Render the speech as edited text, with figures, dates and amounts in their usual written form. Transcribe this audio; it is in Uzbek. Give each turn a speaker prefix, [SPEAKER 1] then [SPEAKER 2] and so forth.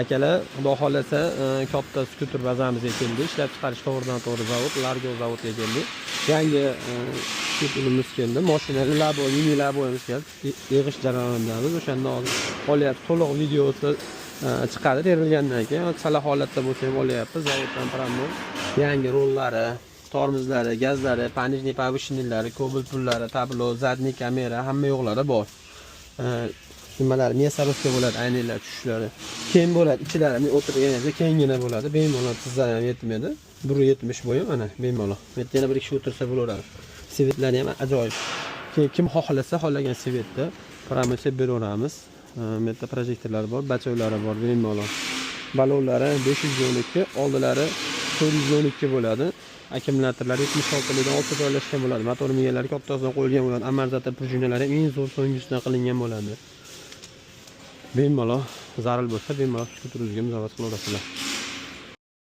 [SPEAKER 1] Akalar, xudo xohlasa, katta skuter bazamizga keldik. Ishlab chiqarish to'g'ridan to'g'ri zavod, Largo zavodga keldik. Yangi skuterimiz keldi. Mashinali Labo, mini Labo'miz keldi. Yig'ish jarayonidamiz. O'shanda hozir olyapti. To'liq videosi chiqadi terilgandan keyin. Chala holatda bo'lsa ham olyapmiz. Zavoddan прямо yangi rollari, tormozlari, gazlari, пониженный, повышенный lari, kobel pullari, tablo, задний kamera, hamma yo'qlari bor. Nimalar мясорубка bo'ladi, aynaklar tushishlari keng bo'ladi, ichilari bunday o'tirganingizda kenggina bo'ladi, bemalol. Tizlar ham yetmaydi, 1,70 bo'yi, mana, bemalol bu yerda yana bir kishi o'tirsa bo'laveradi. Цвет lari ham ajoyib. Keyin kim xohlasa, xohlagan цвет da прямо beraveramiz. Bu yerda projektorlar bor, bachoklari bor bemalol. Balonlari 512, oldilari 412 bo'ladi. Akkumulyatorlar 76 likdan olti joylashgan bo'ladi. Motor miyalari kattasidan qo'yilgan bo'ladi. Amortizator prujinalari ham eng zo'r, so'nggisidan qilingan bo'ladi. Bemalol zarur bo'lsa, bemalol skuteringizga murojaat qilaverasizlar.